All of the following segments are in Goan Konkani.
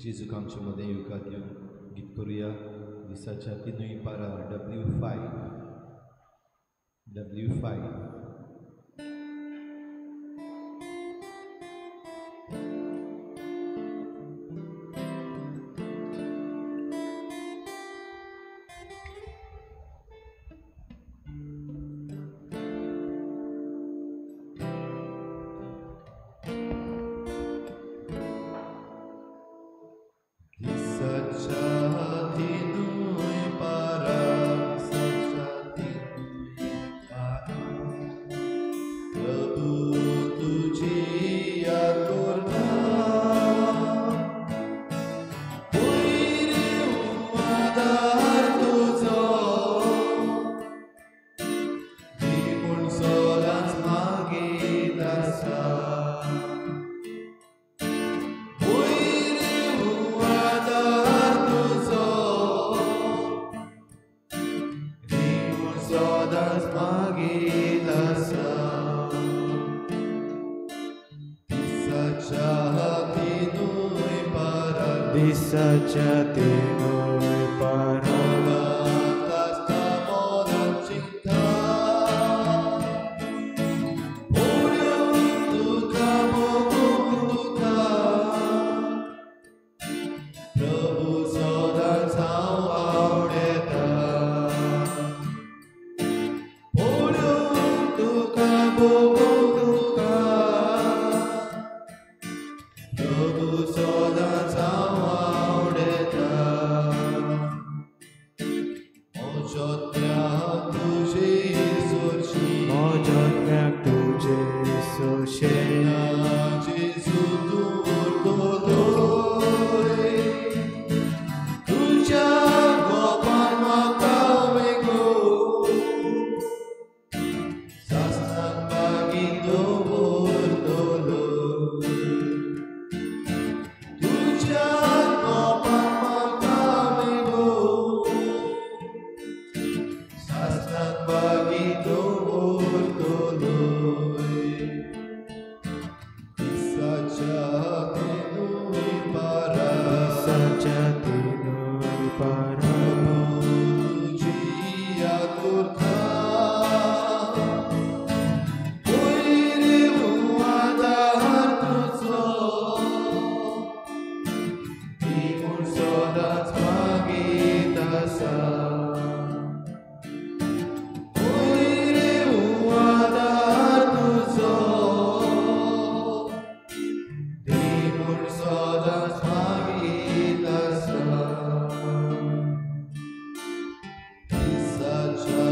जेजूक आमचे मदें येवकार दिवन गीत करुया. दिसाच्या तिनूय पारार W5 W5. दिसाच्या तिनूय पारार प्रभु सदांच हांव आवडेता, पळोवंक तुका भोगूंक तुका, प्रभु सदांच हांव आवडेता. म्हज्या तुजे सोशी, म्हज्या तुजे सोशे, जेजू तूं उरतलोय, तुज्या गोपान म्हाका वेगो, सासणाक मागीर दवरतलो, तुज्या गोपान म्हाका वेगो, सासणाक मागीर दवरतलो. दिसाच्या तिनूय पारार, दिसाच्या तिनूय पारार, तुजी याद उरता, पयर आदार तुजो, दी म्हूण सदांच मागीत आसा, पयर आदार तुजो, दी म्हूण सदांच मागीत आसा. दिसाच्या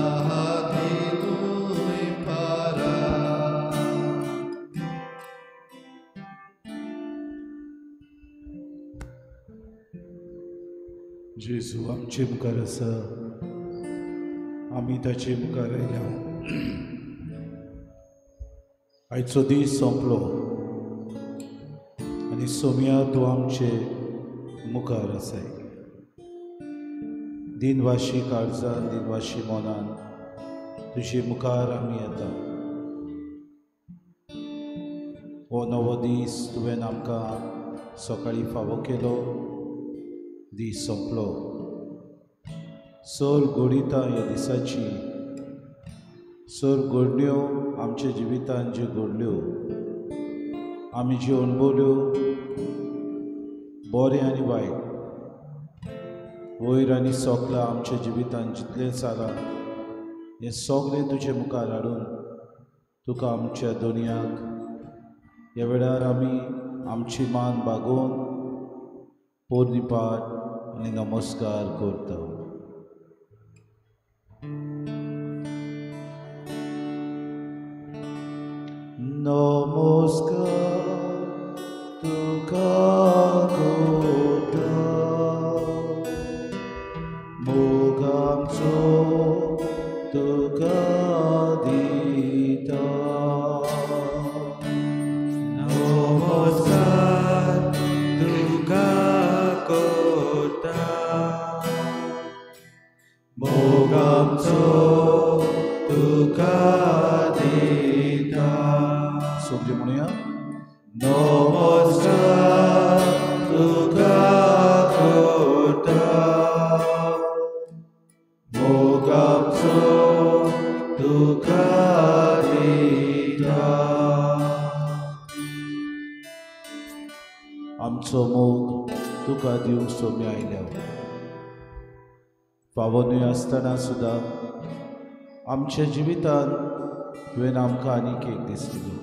तिनूय पारार. जेजू आमचे मुखार आसा, आमी ताचे मुखार आयल्या. आयचो दीस सोंपलो आनी सोम्या तूं आमचे मुखार आसाय. दिनवाशी काळजान, दिनवाशी मनान तुजे मुखार आमी येता. हो नवो दीस तुवें आमकां सकाळीं फावो केलो, दीस सोंपलो. सर घडितां ह्या दिसाची, सर घडण्यो आमच्या जिवितान ज्यो घडल्यो, आमी ज्यो अणभवल्यो, बरें आनी वायट, वयर आनी सोंपलां आमच्या जिवितान जितलें जालां हें सगळें तुजे मुखार हाडून तुका आमच्या दोनयाक ह्या वेळार आमी आमची मान बागोवन पोरणी पाठ आनी नमस्कार करता. नमस्कार तुका करता, मोग आमचो तुका दिता. नमस्कार तुका करता, आमचो मोग तुका दिवंक सोमी आयल्या. फावो न्हय आसतना सुद्दां आमच्या जिवितांत तुवें आमकां आनीक एक दीस दिलो.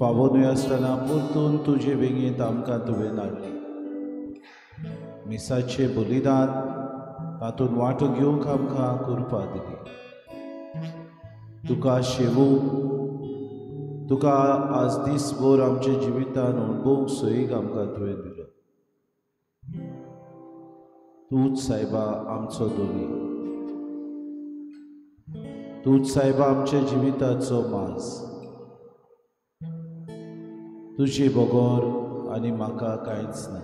फावो न्हय आसतना परतून तुजे वेंगेंत आमकां तुवें हाडली. मिसाचें बलिदान तातूंत वांटो घेवंक आमकां कृपा दिली. तुका शेवूंक, तुका आज दीसभर आमच्या जिवितान अणभवूंक सोयीक आमकां तुवें दिलो. तूंच सायबा आमचो दोनी, तूंच सायबा आमच्या जिविताचो मास. तुजे बगर आनी म्हाका कांयच ना.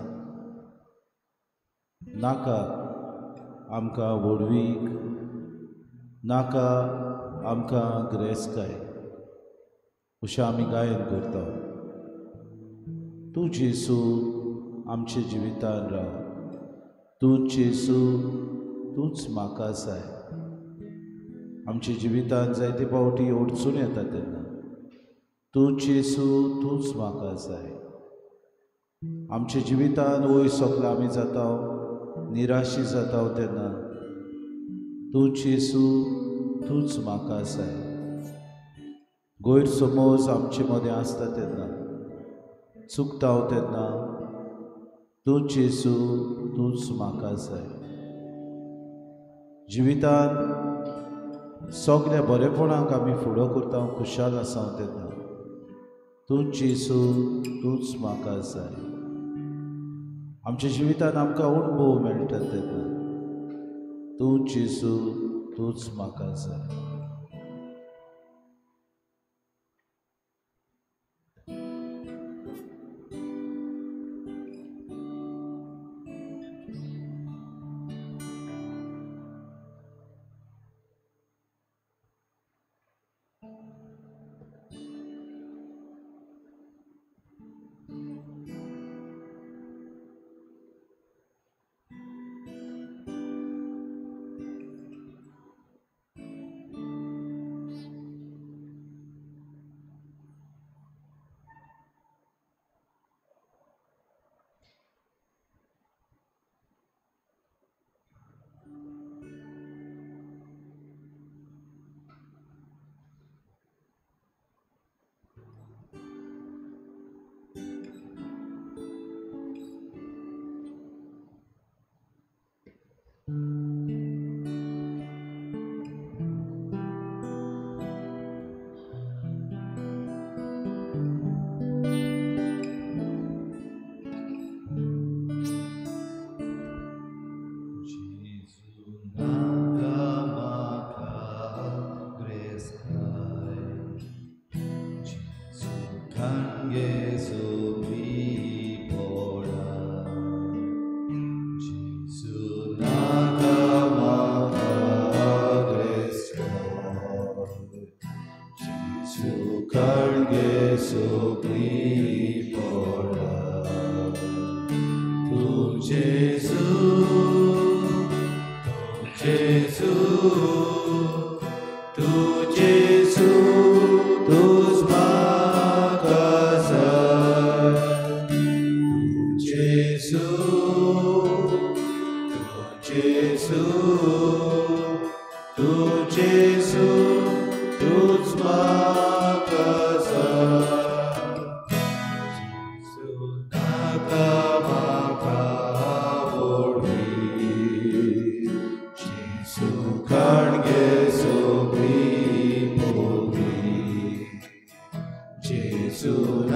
नाका आमकां व्हडवीक, नाका आमकां ग्रेसकाय, अशें आमी गायन करता. तूं जेसू आमच्या जिवितान राव, तूं जेसू तूंच म्हाका जाय. आमच्या जिवितान जायते फावटी अडचण येता तेन्ना तूं जेसू तूंच म्हाका जाय. आमच्या जिवितान वयर सगळें आमी जाता, निराशी जाता तेन्ना तूं जेसू तूंच म्हाका जाय. गैरसमज आमचे मदें आसता तेन्ना, चुकता तेन्ना तूं जेसू तूंच म्हाका जाय. जिवितान सगळ्या बरेपणाक आमी फुडो करता, खुशाल आसा तेन्ना तूं जेसू तूंच म्हाका जाय. आमच्या जिवितान आमकां अणभव मेळटा तेन्ना तूं जेसू तूंच म्हाका जाय.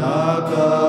Naka.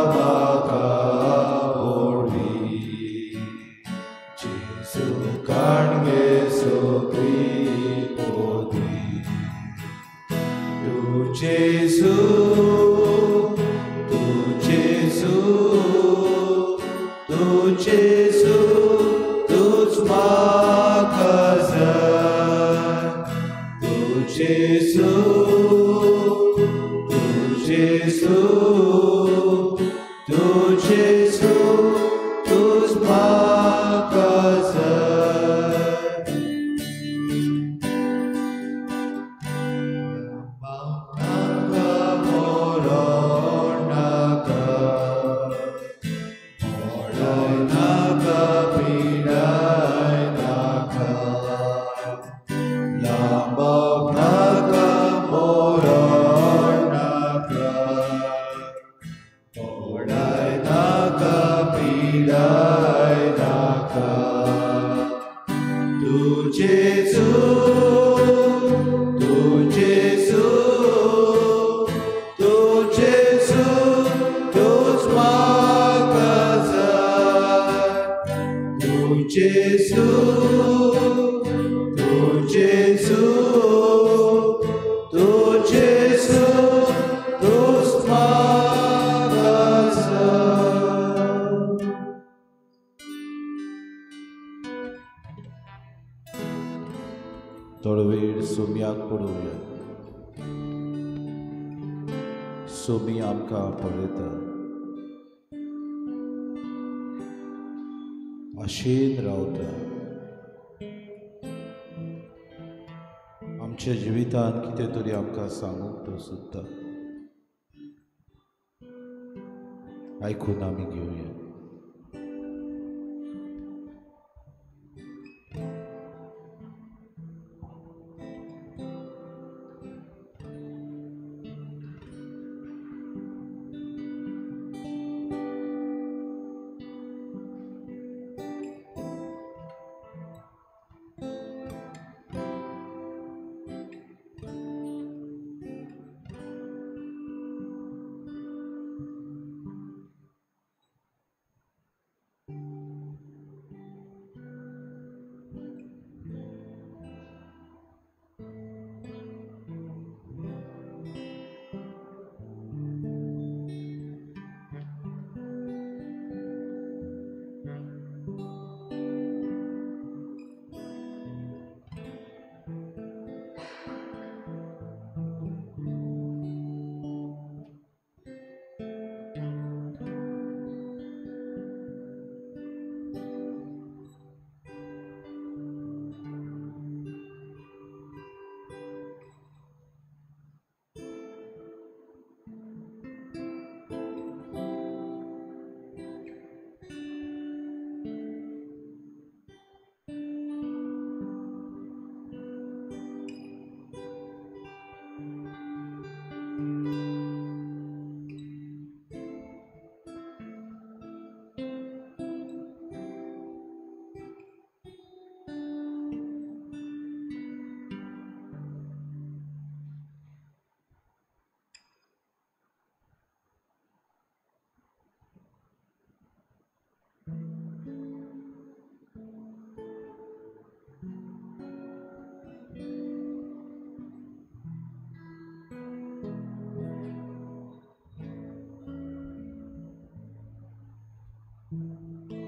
पिडाय नाका. तूं जेजू, तूं जेजू, तूं जेजू, तूंच म्हाका जाय. तूं जेजू, तूं जेजू, तूं जेजू, तूंच म्हाका जाय. थोडो वेळ सोम्याक पळोवया. सोमी आमकां पळयता, आशेन रावता. आमच्या जिवितांत कितें तरी आमकां सांगूंक तो सोदता. आयकून आमी घेवया.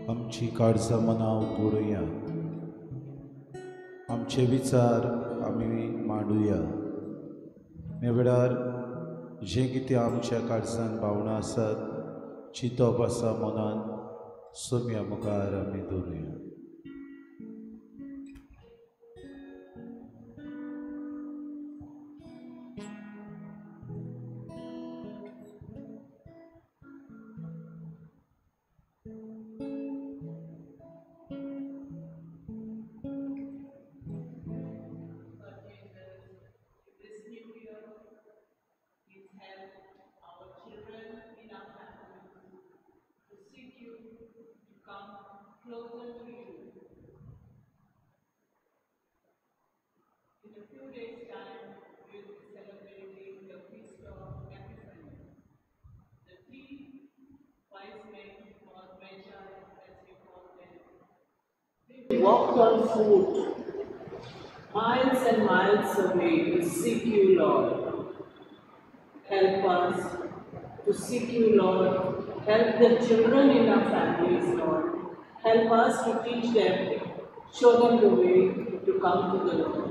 आमची काळजां मनां उगडुया, आमचे विचार आमी मांडुया. ह्या वेळार जें कितें आमच्या काळजान भावनां आसात, चिंतप आसा मनान, सोम्या मुखार आमी दवरुया. Walked on foot, miles and miles away to seek you, Lord. Help us to seek you, Lord. Help the children in our families, Lord. Help us to teach them, show them the way to come to the Lord.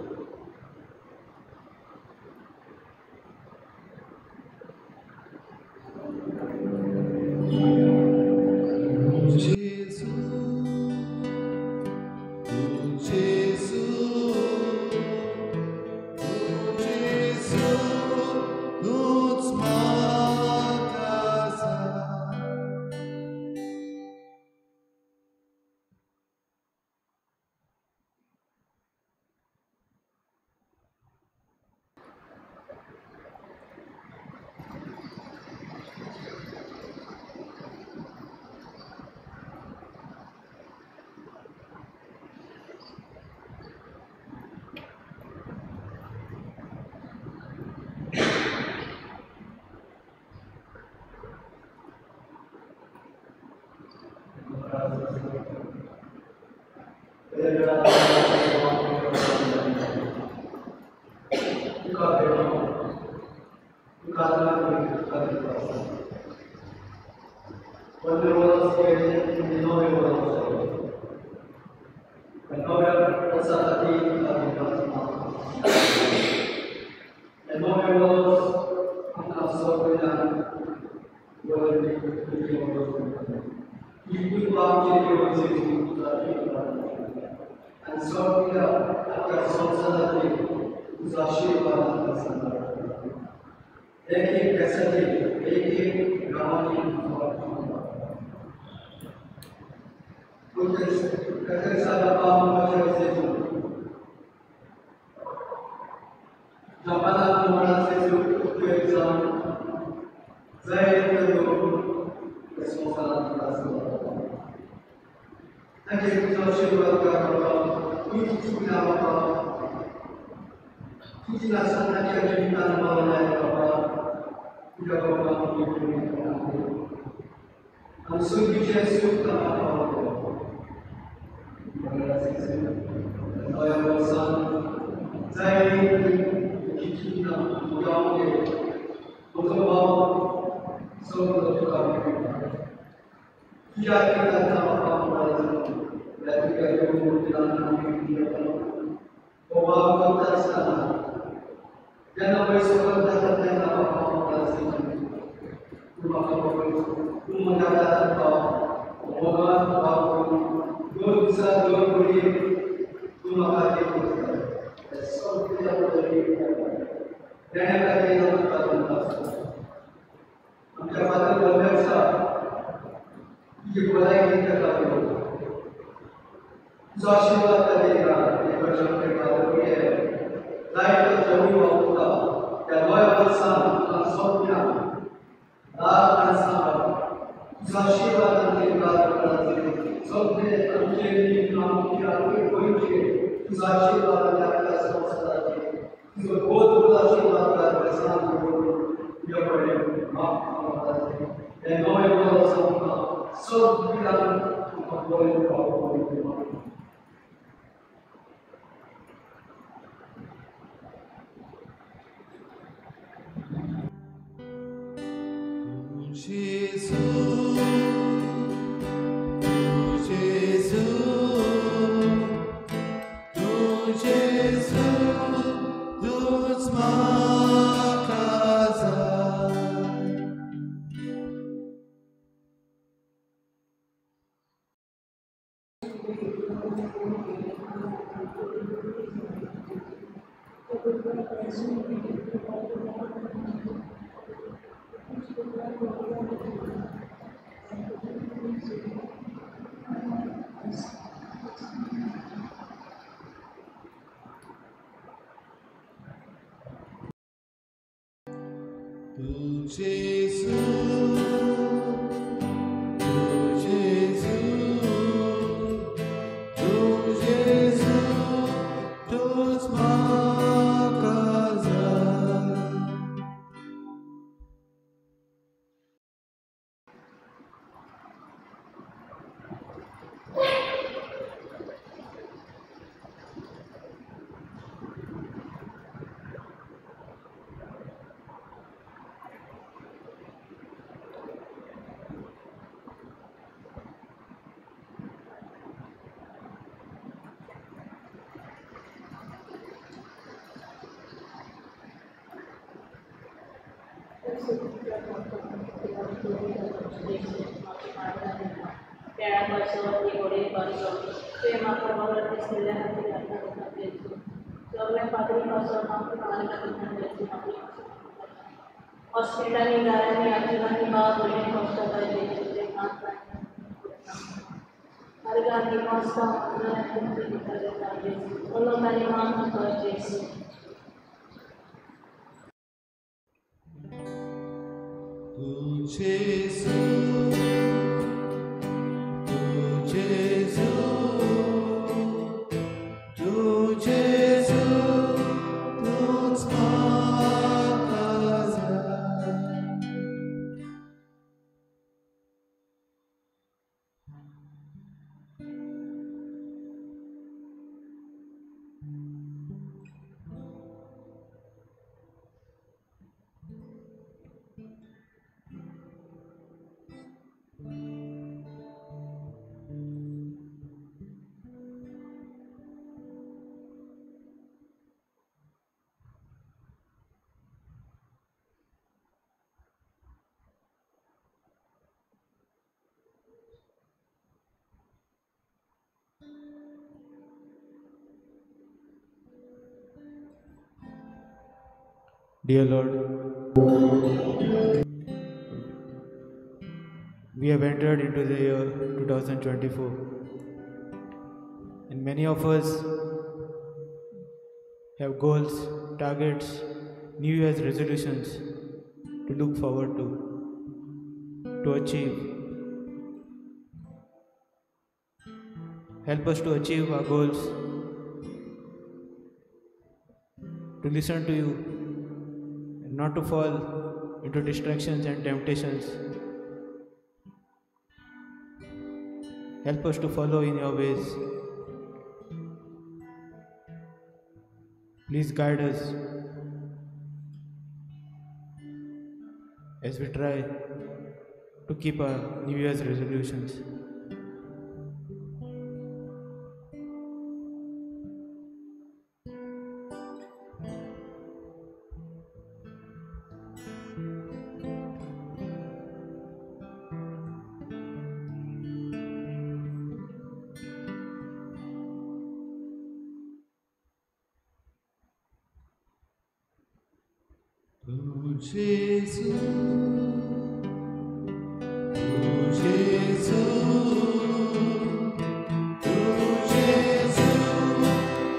Dear Lord, we have entered into the year 2024, and many of us have goals, targets, New Year's resolutions to look forward to achieve. Help us to achieve our goals, to listen to you, and not to fall into distractions and temptations. Help us to follow in your ways. Please guide us as we try to keep our New Year's resolutions. Gesù, tu Gesù, tu Gesù,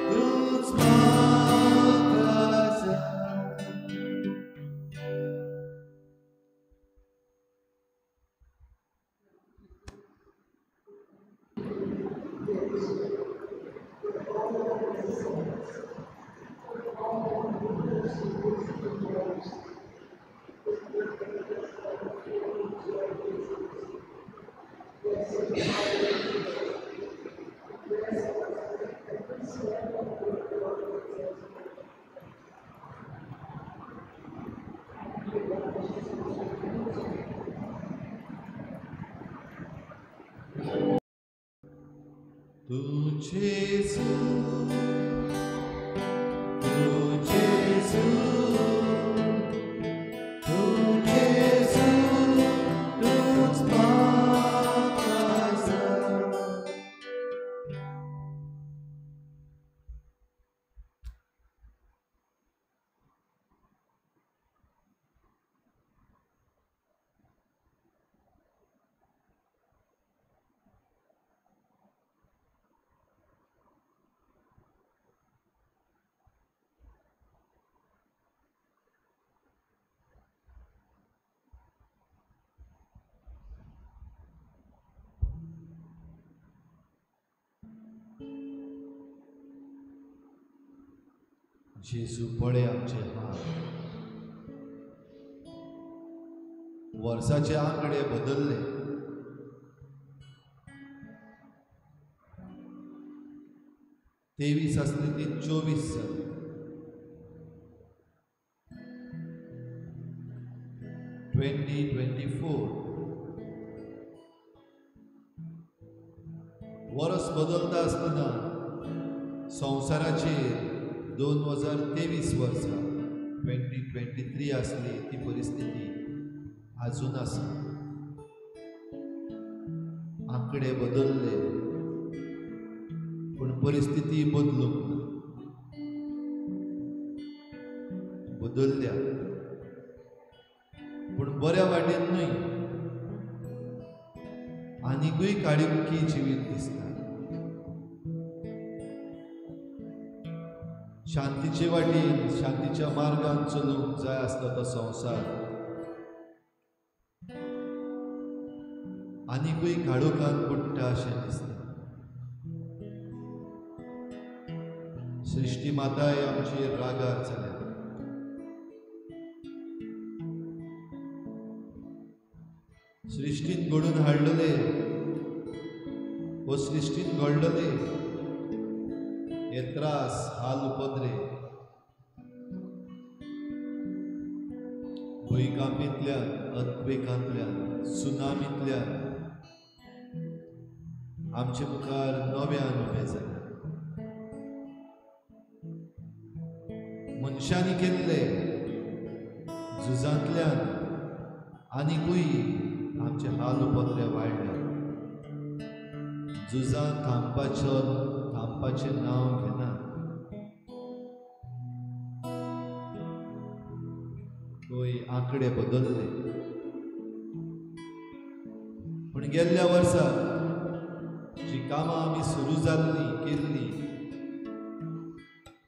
तूच म्हाका जाय. Tu Gesù, tu Gesù, tu Gesù, तूच म्हाका जाय. जेजू पळय आमचे हात, वर्साचे आंकडे बदलले, 23 आसले ती 24 जाले, 2024 वर्स बदलता आसतना संवसाराचेर 2023 वर्सा 2023 आसली ती परिस्थिती आजून आसा. आंकडे बदलले पूण परिस्थिती बदलूंक ना, बदलल्या पूण बऱ्या वाटेन न्हय, आनिकूय काळुखी जिवीत दिसता. शांतीचे वाटेन, शांतीच्या मार्गान चलूंक जाय आसलो तो संवसार आनिकूय काळोखान बुडटा अशें दिसता. सृश्टी माताय आमचेर रागार जाल्या. सृश्टीन घडून हाडलेले वो सृश्टीन घडलेले हे त्रास, हाल, उपद्रे, भुंयकांपींतल्यान, अर्थक्वेकांतल्यान, सुनामींतल्यान आमचे मुखार नव्यान उबे जाले. मनशांनी केल्ले झुजांतल्यान आनिकूय आमचे हाल उपद्रे वाडले. झुजां थांबपाचें नांव घेना. आंकडे बदलले. पूण गेल्ल्या वर्सा जी कामां आमी सुरू जाल्लीं केल्लीं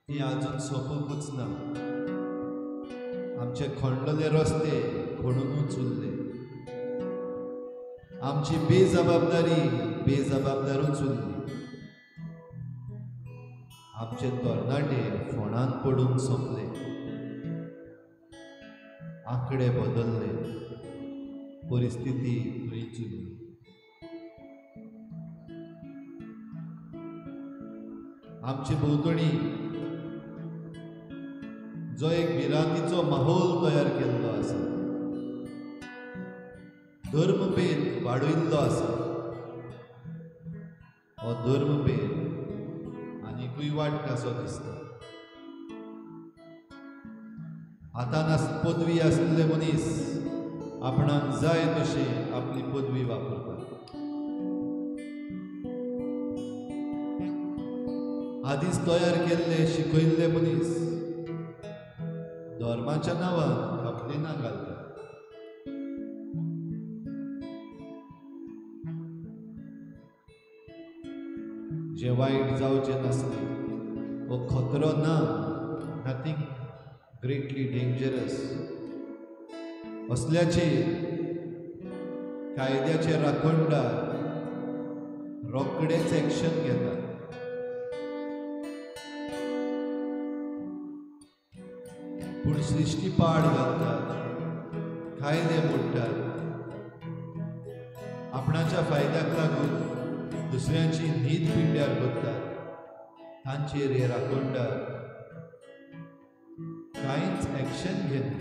ती आजून सोंपूंकच ना. आमचे खणलेले रस्ते खणुनूच उरले. आमची बेजबाबदारी बेजबाबदारूच उरली. आमचे तरणाटे फोंडांत पडून सोंपले. आंकडे बदलले, परिस्थिती थंयच उरली. आमचे भोंवतणी जो एक भिरांतीचो माहोल तयार केल्लो आसा, धर्मभेद वाडयिल्लो आसा, हो धर्मभेद आनिकूय वाडटासो दिसता. हातान पदवी आसलेले मनीस आपणाक जाय तशी आपली पदवी वापरता. आदींच तयार केल्ले शिकयल्ले मनीस धर्माच्या नांवान कपलेना घालता. जे वायट जावचें नासलें हो खतरो ना, नथींग ग्रेटली डेंजरस असल्याचे कायद्याचे राखणदार रोखडेच एक्शन घेतात. पूण सृश्टी पाड घालतात, कायदे मोडटात, आपणाच्या फायद्याक लागून दुसऱ्यांची न्हीद पिंड्यार करतात. तांचेर हे राखणदार कांयच एक्शन घेना.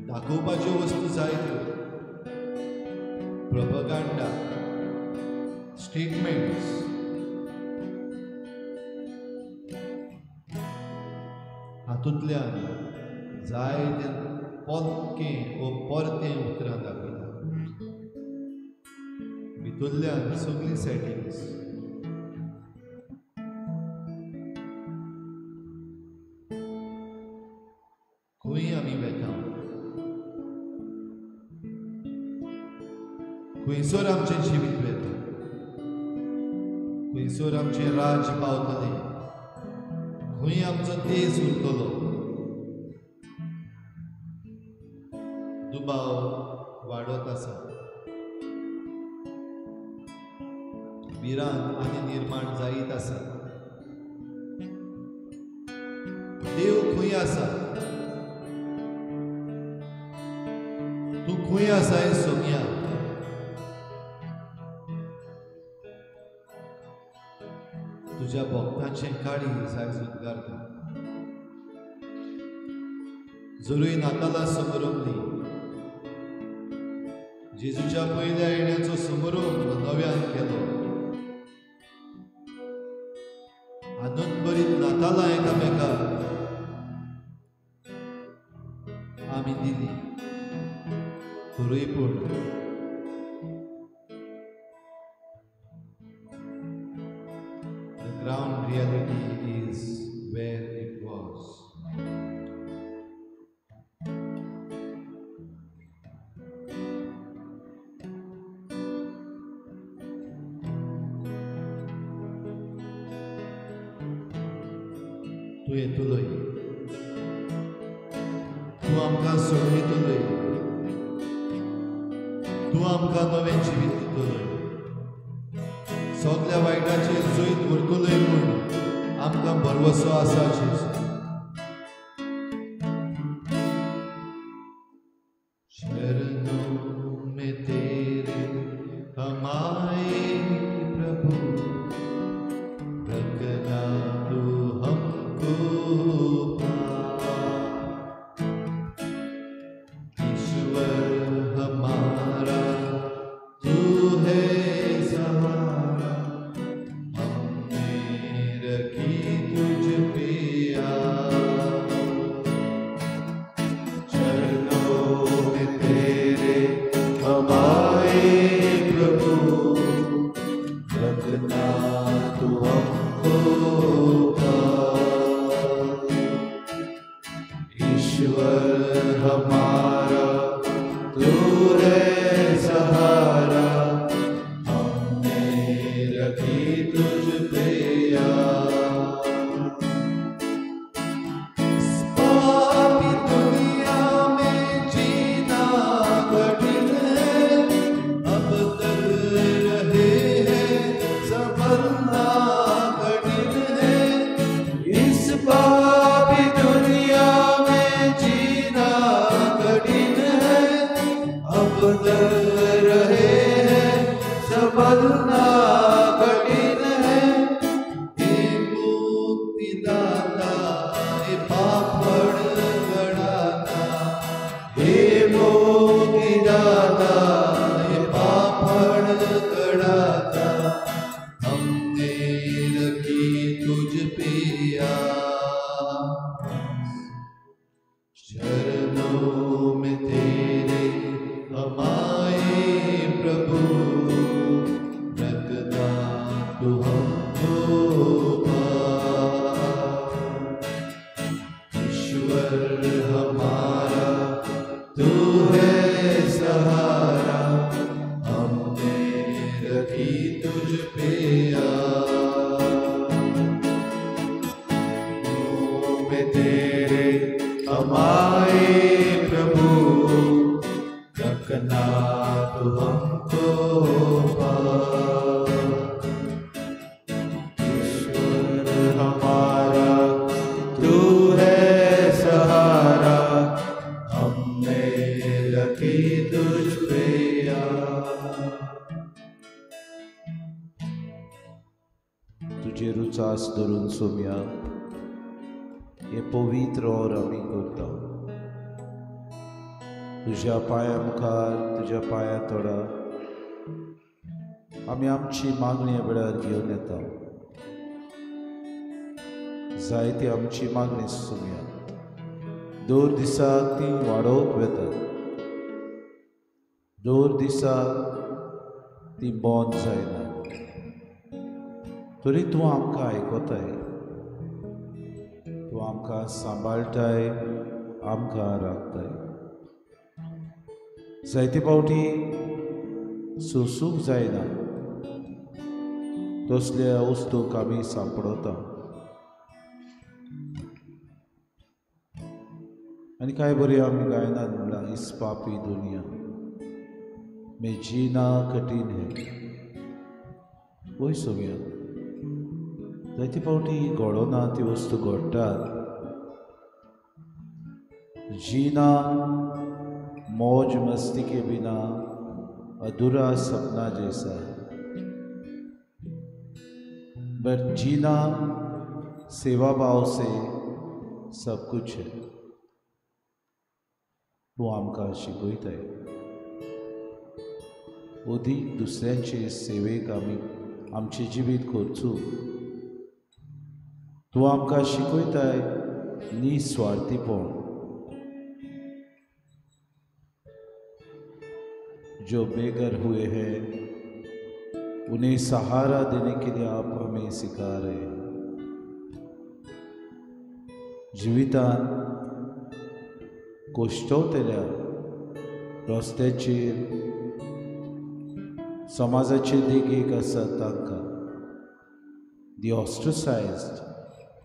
दाखोवपाच्यो वस्तू जायत्यो, प्रोपगांडा, स्टेटमेंट्स, हातूंतल्यान जायते पोतकें वो परतें उतरां दाखयता. भितरल्यान सगळीं सेटिंग्स. खंय आमी वेता, खंयसर आमचें जिवीत वेता, खंयसर आमचें राज्य पावतलें, खंय आमचो देश उरतलो, दुबाव वाडत आसा. भिरांत आनी निर्माण जायत आसा. देव खंय आसा, तूं खंय आसा हें सोमया. तुज्या भक्तांचें काळीज आयज उद्गारता. जरूय नातालां समारंभली, जेजूच्या पयल्या येण्याचो समारंभ नव्यान केलो, आनंदभरीत नातालां एकामेकाक आमी दिली, तरूय पूण the ground reality is where it was. तूं येतलोय, तूं आमकां सोडयतलोय, तूं आमकां नवें जिवीत दितलोय, सगल्या वायटाचेर जैत व्हरतलोय म्हूण आमकां भरवसो आसा जेजू. शरणों में तेरे हम आए प्रभु, रखना तू हमको पार। ईश्वर हमारा तू है सहारा, हमने रखी तुझ पे आस। चरणों में तेरे हम आए प्रभु, रखना तू हमको पार। हमारा तू है सहारा, हमने रखी तुझ पे आस। इस पापी दुनिया में जीना कठिन है, अब तक रहे हैं संभलना कठिन है। इस पापी दुनिया में जीना कठिन है, अब तक रहे हैं संभलना कठिन है। हे मुक्तिदाता, हे पापड़ गड़ाता, हे मुक्तिदाता, हे पापड़ गड़ाता, हमने रखी तुझ पे आस। शरणों में तेरे हम आए प्रभु, रखना तू हमको पार। ईश्वर हमारा तू है सहारा, हमने रखी तुझ पे आस। में तेरे हम आए प्रभु, रखना तू हमको पार। ईश्वर हमारा तू है सहारा, हमने रखी तुझ पे आस। तुजेर उचास धरून सोम्या हे पवित्र और आमी करता। तुज्या पांया मुखार, तुज्या पांया तोडा आमी आमची मागणी वेळार घेवन येता। जायती आमची मागणी सोम्या दर दिसाक ती वाडोवत वेतात, दर दिसाक ती बंद जायना, तरी तूं आमकां आयकताय, तूं आमकां सांबाळटाय, आमकां राखताय। जायते फावटी सोसूंक जायना तसल्या वस्तूक आमी सांपडता आनी कांय बरी आमी गायनात म्हणलां, इस पापी दुनिया में जीना कठीण है। वय सोम्या जायते फावटी घडोना ती वस्तू घडटात। जीना मौज मस्ती के बिना अधूरा सपना जैसा है, बट जीना सेवा भाव से सब कुछ है। तूं आमकां शिकयताय अदीक दुसऱ्यांचे सेवेक आमी आमचें जिवीत करचो। तूं आमकां शिकयताय निस्वार्थीपण, जो बेघर हुए हैं उन्हें सहारा देने के लिए आप हमें सिखा रहे हैं। जिवितान कोश्टवतल्या रस्त्याचेर समाजाचे देगेक आसा तांकां, दी ऑस्ट्रसाइज्ड,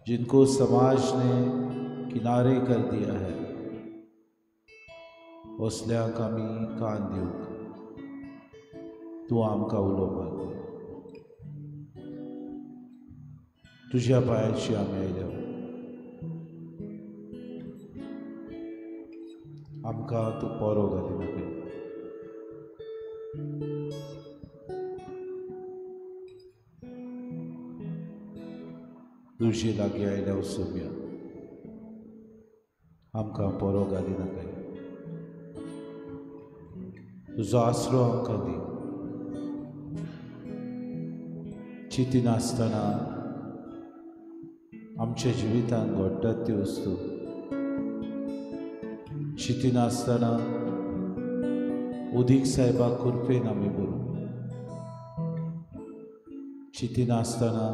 जिनको समाज ने किनारे कर दिया है, असल्यांक आमी कान दिवंक तूं आमकां उलो मारता। तुज्या पांयाची आमी आयल्या, आमकां तूं पोरो घालिनाका। तुजे लागीं आयल्या सोम्या आमकां पोरो घालिनाका, तुजो आसरो आमकां दी। चिंतिनासतना आमच्या जिवितांत घडटात ती वस्तू, चिंतिनासतना उदीक साहेबाक कृपेन आमी बरोवं, चिंतिनासतना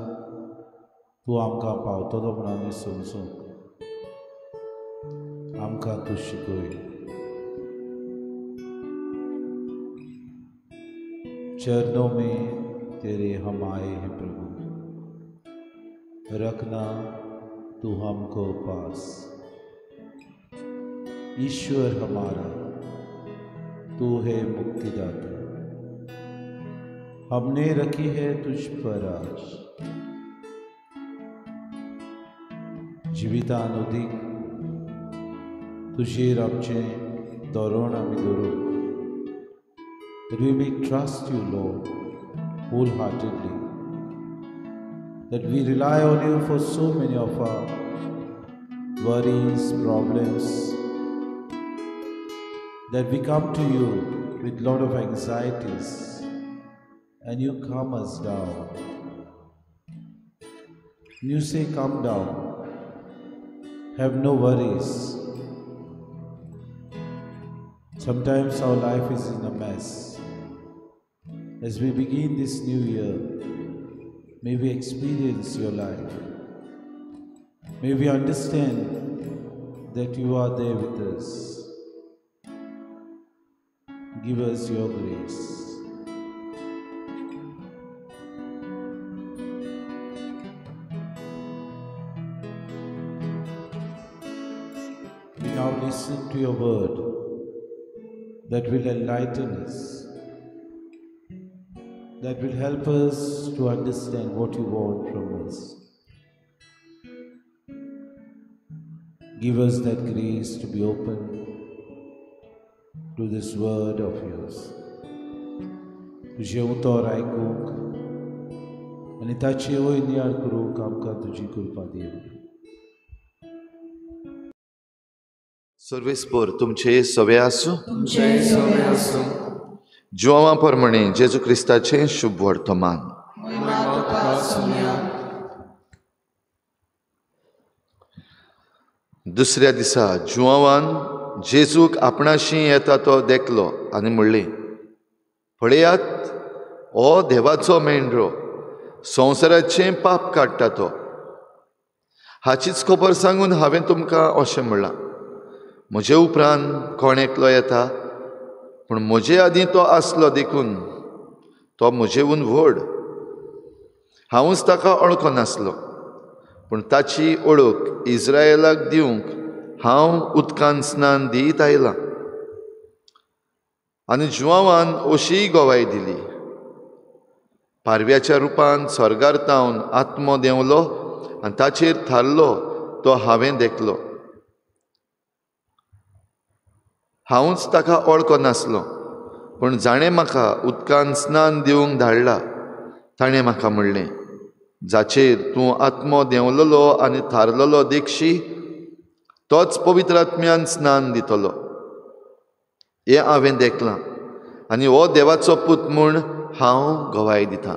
तूं आमकां पावतलो म्हूण आमी समजूंक आमकां तूं शिकय। चरणों में तेरे हम आए हैं प्रभु, रखना तू हमको पास। ईश्वर हमारा तू है मुक्तिदाता, हमने रखी है तुझ पर आश। जिवितान उदीक तुझेर आमचें धोरण आमी दवरूंक, that we may trust you, Lord, wholeheartedly, that we rely on you for so many of our worries, problems, that we come to you with lot of anxieties and you calm us down. You say, calm down, have no worries. Sometimes our life is in a mess. As we begin this new year, may we experience your life. May we understand that you are there with us. Give us your grace. We now listen to your word that will enlighten us, that will help us to understand what you want from us. Give us that grace to be open to this word of yours. तुझें उतर आयकूंक आनी ताचे वयर नियाळ करूंक आमकां तुजी कृपा दी. सर्वेस्पर तुमचे सवे आसूं. जुआंवा प्रमाणे जेजू क्रिस्ताचें शुभ वर्तमान. दुसऱ्या दिसा जुआंवान जेजूक आपणाशी येता तो देखलो आनी म्हणलें, पळयात, हो देवाचो मेंढरो, संवसाराचें पाप काडटा तो. हाचीच खबर सांगून हांवें तुमकां अशें म्हणलां, म्हजे उपरांत कोण एकलो येता, पूण म्हजे आदीं तो आसलो देखून तो म्हजेहून व्हड. हांवूच ताका वळखनासलो, पूण ताची वळख इस्रायलाक दिवंक हांव उदकान स्नान दीत आयलां. आनी जुआंवान अशीय गवाय दिली, पारव्याच्या रुपान स्वर्गार तावन आत्मो देंवलो आनी ताचेर थारलो तो हांवें देखलो. हांवूच ताका वळखनासलो, पूण जाणें म्हाका उदकान स्नान दिवंक धाडला ताणें म्हाका म्हणलें, जाचेर तूं आत्मो देंवलेलो आनी थारलेलो देखशी तोच पवित्र आत्म्यान स्नान दितलो. हें हांवें देखलां आनी हो देवाचो पूत म्हूण हांव गवाय दितां.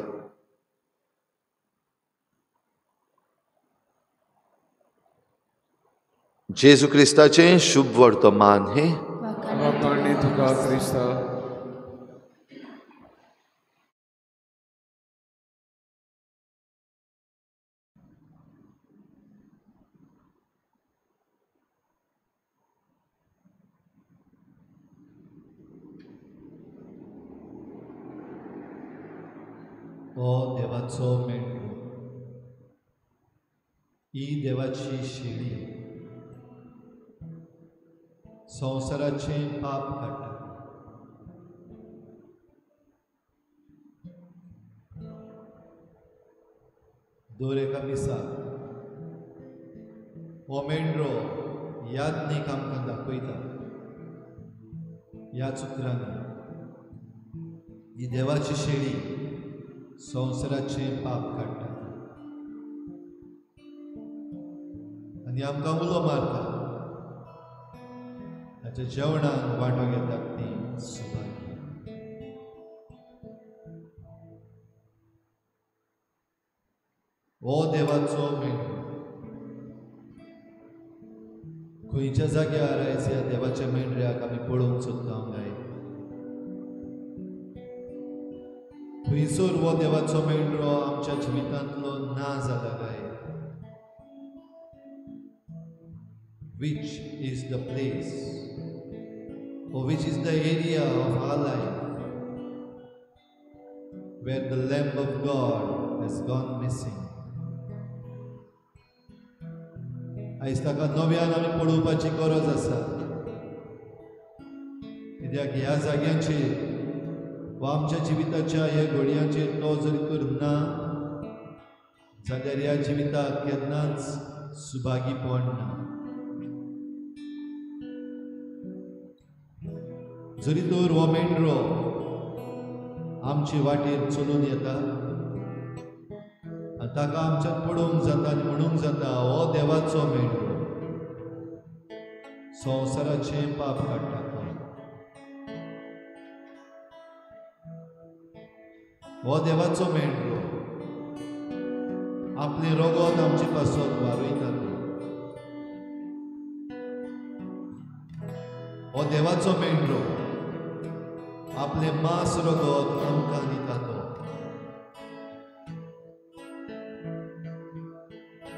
जेजू क्रिस्ताचें शुभ वर्तमान हें. तुका क्रिस्ता. हो देवाचो मेंढरो, ही देवाची शेळी, संवसाराचें पाप काडटा. दर एका मिसाक हो मेंढरो याज्ञीक आमकां दाखयता. ह्या चित्रांनी ही देवाची शेळी संवसाराचें पाप काडटा आनी आमकां उलो मारता. ताच्या जेवणान वांटो घेतात ती सुभागी. हो देवाचो मेंढरो, खंयच्या जाग्यार आयज ह्या देवाच्या मेंढऱ्याक आमी पळोवंक सोदता काय? थंयसर हो देवाचो मेंढरो आमच्या जिवितांतलो ना जाला काय? Which is the place or which is the area of our life where the Lamb of God has gone missing. आयज ताका नव्यान आमी पळोवपाची गरज आसा, कित्याक ह्या जाग्यांचेर वा आमच्या जिविताच्या ह्या घडयांचेर तो जर तर ना जाल्यार ह्या जिविताक केन्नाच सुभागीपण ना. जरी तर हो मेंढरो आमचे वाटेर चलून येता आनी ताका आमच्यान पळोवंक जाता आनी म्हणूंक जाता, हो देवाचो मेंढरो, संवसाराचें पाप काडटा तो, हो देवाचो मेंढरो, आपलें रगत आमचे पासत वारयता तो, हो देवाचो मेंढरो, आपलें मांस रगत आमकां दिता तो.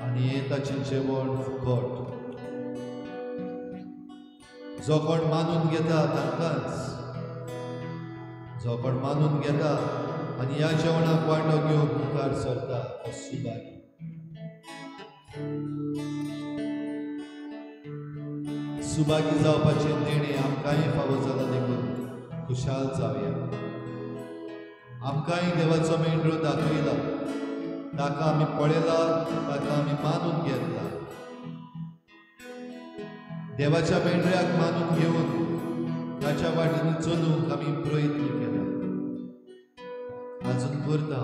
आनी हें ताचें जेवण फुकट, जो कोण मानून घेता तांकांच, जो कोण मानून घेता आनी ह्या जेवणाक वांटो घेवंक मुखार सरता तो सुभागी. सुभागी जावपाचें देणें आमकांय फावो जालां देखून खुशाल जावया. आमकांय देवाचो मेंढरो दाखयला, ताका आमी पळयला, ताका आमी मानून घेतला. देवाच्या मेंढऱ्याक मानून घेवन ताच्या वाटेन चलूंक आमी प्रयत्न केला, आजून करता,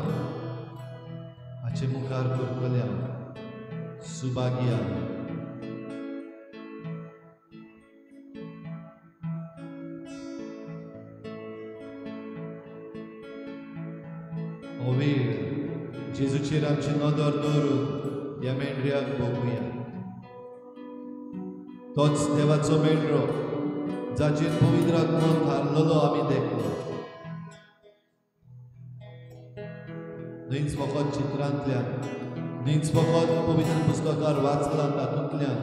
हाचे मुखार करतले आमी. सुभागी आमी. हो वेळ जेजूचेर आमची नदर दवरून ह्या मेंढऱ्याक बघुया. तोच देवाचो मेंढरो जाचेर पवित्र आत्मो थारलेलो आमी देखलो. न्हयच फकत चित्रांतल्यान, न्हयच फकत पवित्र पुस्तकार वाचलां तातूंतल्यान,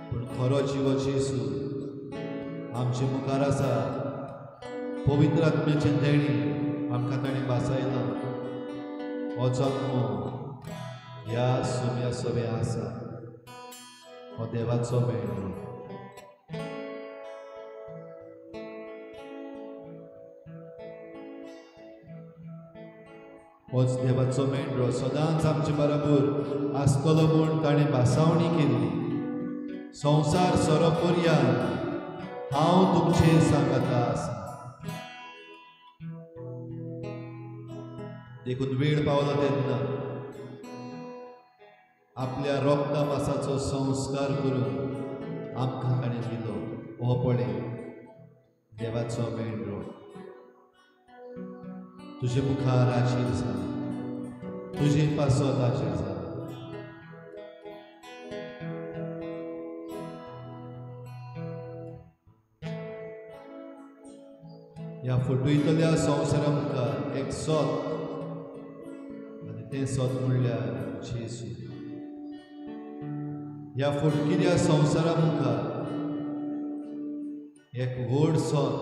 पूण खरो जिवो जेजू आमचे मुखार आसा. पवित्र आत्म्याचें देणें आमकां ताणें भासायलां. हो जल्म ह्या सुम्या सवें आसा, हो देवाचो मेंढरो. होच देवाचो मेंढरो सदांच आमचे बराबर आसतलो म्हूण ताणें भासावणी केल्ली. संवसार सोरोपर्यान हांव तुमचे सांगाता आसा. देखून वेळ पावलो तेन्ना आपल्या रोगता मासाचो संस्कार करून आमकां ताणें दिलो. हो पळय देवाचो मेंढरो, तुजे मुखार आशीर जाला, तुजे पासत आशीर जाला. ह्या फटयतल्या संवसारा मुखार एक सत, आनी तें सत म्हणल्यार जेजू. ह्या फटकिऱ्या संवसारा मुखार एक व्हड सत,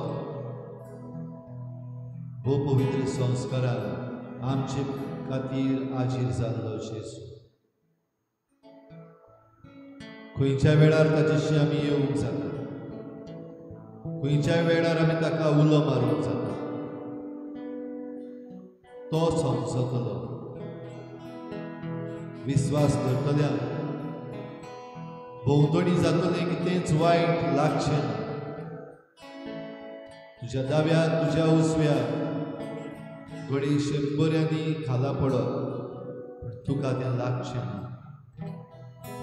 भोव पवित्र संस्कारान आमचे खातीर आजीर जाल्लो जेजू. खंयच्या वेळार ताचेशी आमी येवंक जाता, खंयच्या वेळार आमी ताका उलो मारूंक जाता, तो समजतलो. विस्वास धरतल्यांक भोंवतणी जातलें कितेंच वायट लागचें ना. तुज्या दाव्याक तुज्या उजव्याक घडये शंबऱ्यांनी खाला पडत, पूण तुका तें लागचें ना.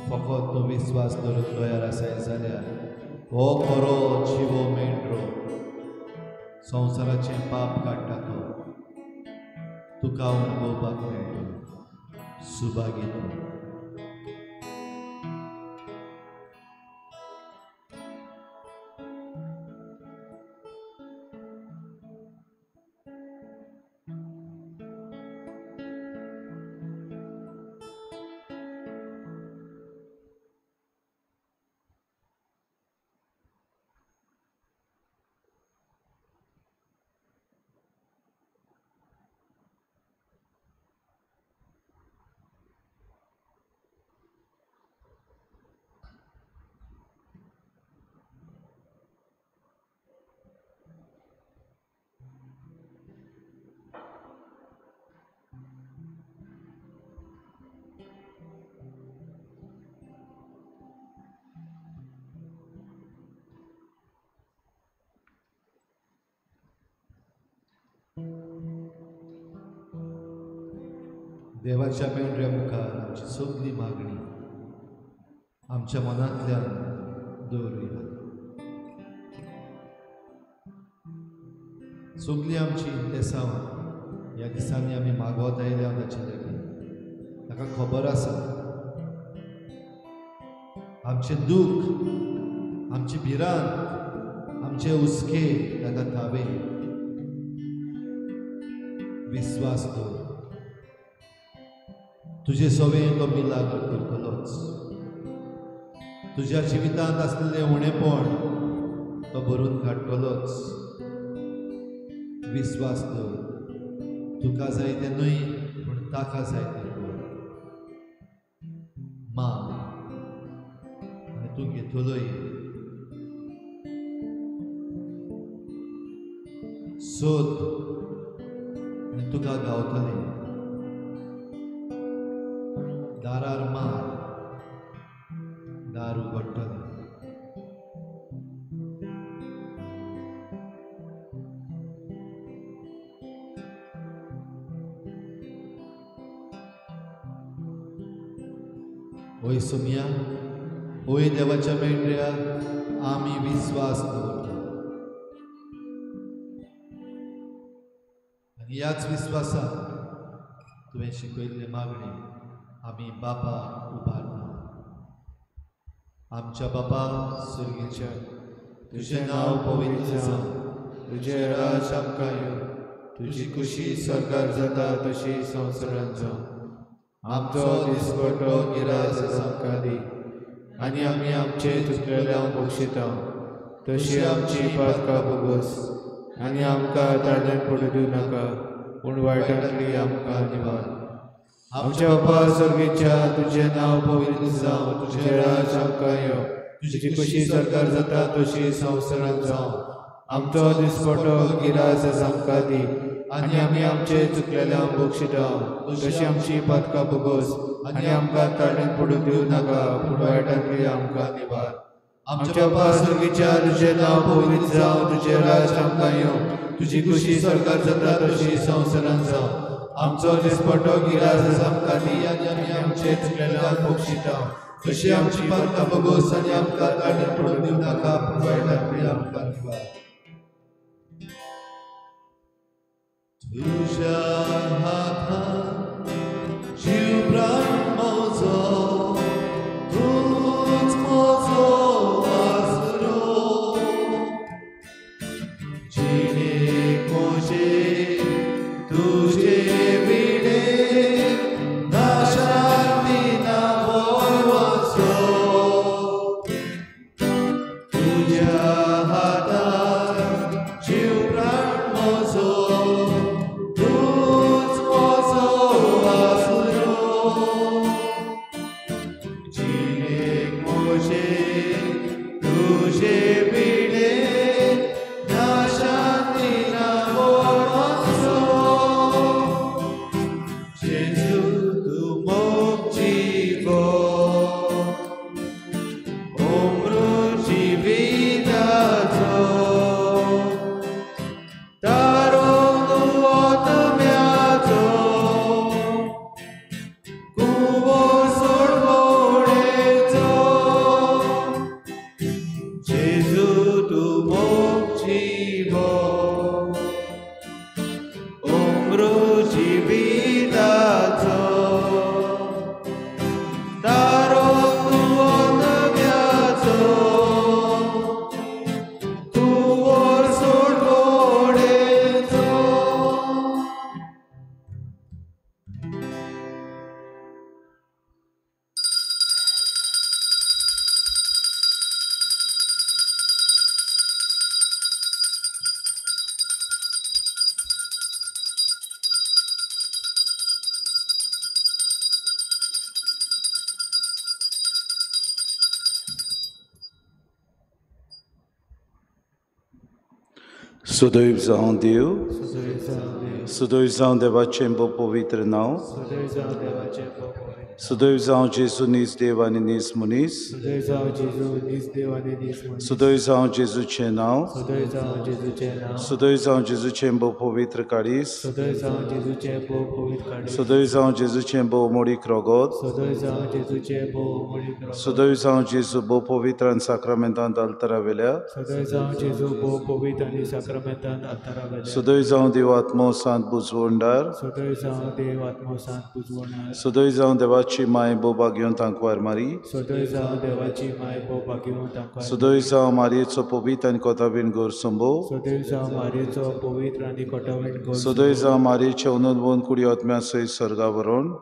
फकत तूं विस्वास धरून तयार आसाय जाल्यार हो खरो जिवो मेंढरो संवसाराचें पाप काडटा तो तुका अणभवपाक मेळटलो. सुभागी तूं. देवाच्या मेंढऱ्या मुखार आमची सगळी मागणी आमच्या मनांतल्यान दवरुया. सगळीं आमची इंतेसांवां ह्या दिसांनी आमी मागवत आयल्या ताचे लागीं. ताका खबर आसा आमचें दूख, आमची भिरांत, आमचे हुस्के ताका थावे. विस्वास दवर, तुजे सवें तो मिलाग्र करतलोच. तुज्या जिवितांत आसलेलें उणेपण तो भरून काडटलोच. विस्वास दवर, तुका जाय तें न्हय पूण ताका जाय तें कर. माग आनी तूं घेतलोय. सोद आनी तुका गावतलें. दारार मार, दार उगडटलें. ओय सोमिया, ओय देवाच्या मेंढऱ्या, आमी विस्वास दवरता आनी ह्याच विस्वासान तुवें शिकयल्ले मागणे आमी बापा उबारता. आमच्या बापा सर्गीच्या, तुजें नांव पवित्र जावं, तुजें राज आमकां येवं, तुजी खुशी स्वर्गार जाता तशी संवसारांत जावं. आमचो दिसपटो गिरास आमकां दी आनी आमी आमचे चुकलेल्यांक बक्षिता तशी आमची पातकां भोगोस आनी आमकां ताळ्यान पडूं दिवं नाका पूण वायटांतली आमकां निवार. आमच्या बापा सर्गीच्या, तुजें नांव पवित्र जावं, तुजें राज आमकां येवं, तुजी खुशी स्वर्गार जाता तशी संवसारांत जावं. आमचो दिसपटो गिरास आमकां दी आनी आमी आमचे चुकलेल्यांक बक्षिता तशी आमची पातकां भोगोस आनी आमकां ताळ्यान पडूं दिवं नाका पूण वायटांतली आमकां निवार. आमच्या बापा सर्गीच्या, तुजें नांव पवित्र जावं, तुजें राज आमकां येवं, तुजी खुशी स्वर्गार जाता तशी संवसारांत जावं. आमचो दिसपटो गिरास आमकां दी आनी आमी आमचे चुकलेल्यांक बक्षिता तशी आमची पातकां भोगोस आनी आमकां ताळ्यान पडूं दिवं नाका पूण वायटांतली आमकां निवार. तुज्या हातांत जीव प्राण म्हजो, तूंच म्हजो आसरो. जिणेक म्हजे तुजे विणें ना शांती ना भरवंसो. तुज्या हातांत जीव प्राण म्हजो, सदैव जावं देव, सुदैव जावं देवाचें भोव पवित्र नांव, सुदैव जावं जेजू नीज देव आनी नीज मनीस, सुदैव जावं जेजूचें नांव, सुदैव जावं जेजूचें भोव पवित्र काळीज, सुदैव जावं जेजूचें भोव मोडीक रोगोत, सुदैव जावं जेजू भोव पवित्र आनी साक्रामेंतांत आल्तारा वेल्या, सुदैव जावं देव आत्मो सांत बुजवणदार, सुदैव जावं देवाची माय भोव भाग्यवंत आंकवार मारी, सुदैव जावं मारयेचो पवित्र आनी कोताबीन गोरसंबो, सुदैव जावं मारयेचे उनोदवन कुडी आत्म्या सयत स्वर्गा व्हरोन,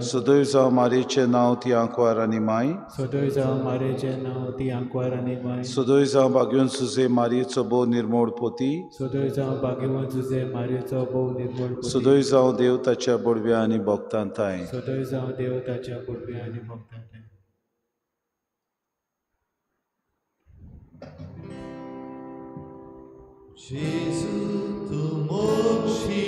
सुदैव जावं मारयेचें नांव ती आंकवार आनी माय, सुदैव जावं भाग्यवंत सुजे मारयेचो भोव निर्मोळ पोती, सुदैव जावं देव ताच्या बोडव्या आनी भक्तां थांय. सदैव जावं देव ताच्या बोडव्या आनी भक्तां थांय. जेजू तूं मोक्षी.